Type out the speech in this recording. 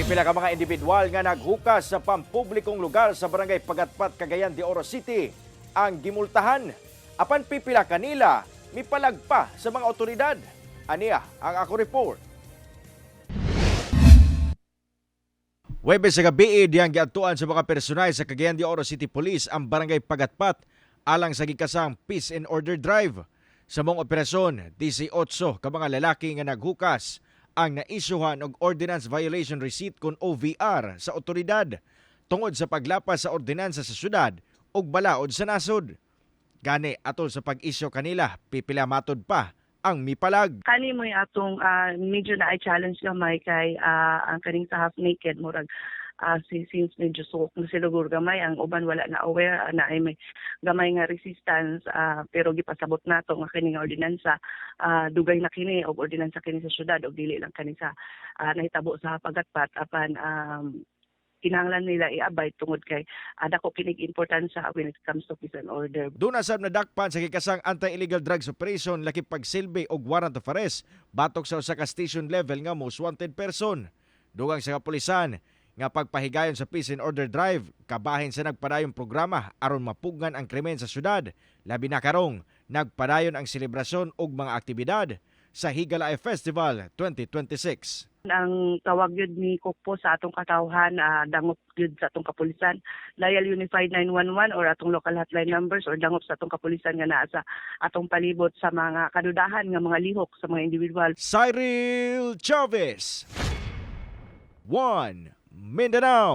Pipila ka mga individual nga naghukas sa pampublikong lugar sa Barangay Pagatpat, Cagayan de Oro City ang gimultahan. Apan pipila kanila mipalagpa sa mga otoridad. Aniya ang ako report. Huwebes sa gabi, diyang giadtuan sa mga personay sa Cagayan de Oro City Police ang Barangay Pagatpat alang sa gikasang Peace and Order Drive. Sa maong operasyon, 18 ka mga lalaki nga naghukas ang naisyuhan og Ordinance Violation Receipt kon OVR sa otoridad tungod sa paglapas sa ordinansa sa syudad ug balaod sa nasod. Gani atol sa pag-isyu kanila, pipila matod pa ang mipalag. Kani mo atong medyo na challenge gamay kay ang kaning sa half naked, murag since medyo suok na sila gamay, ang uban wala na aware na ay may gamay nga resistance, pero gipasabot nato nga kini nga ordinansa dugay na kini og ordinansa kini sa syudad og dili lang kani sa nahitabo sa Pagatpat, apan kinahanglan nila i-abide tungod kay dako kinig importansya when it comes to peace and order. Doon sab nadakpan sa gikasang anti-illegal drugs operation lakip pagsilbi og warrant of arrest batok sa usa ka station level nga most wanted person. Dugang sa kapulisan nga pagpahigayon sa Peace and Order Drive kabahin sa nagpadayong programa aron mapugngan ang krimen sa syudad, labi na karong nagpadayon ang selebrasyon ug mga aktibidad sa Higalaay Festival 2026. Ang tawag yun ni Kukpo sa atong katawhan, dangop yun sa atong kapulisan. Dial Unified 911 or atong local hotline numbers or dangop sa atong kapulisan nga naa sa atong palibot sa mga kadudahan nga mga lihok sa mga individual. Cyril Chavez, 1 Mindanao.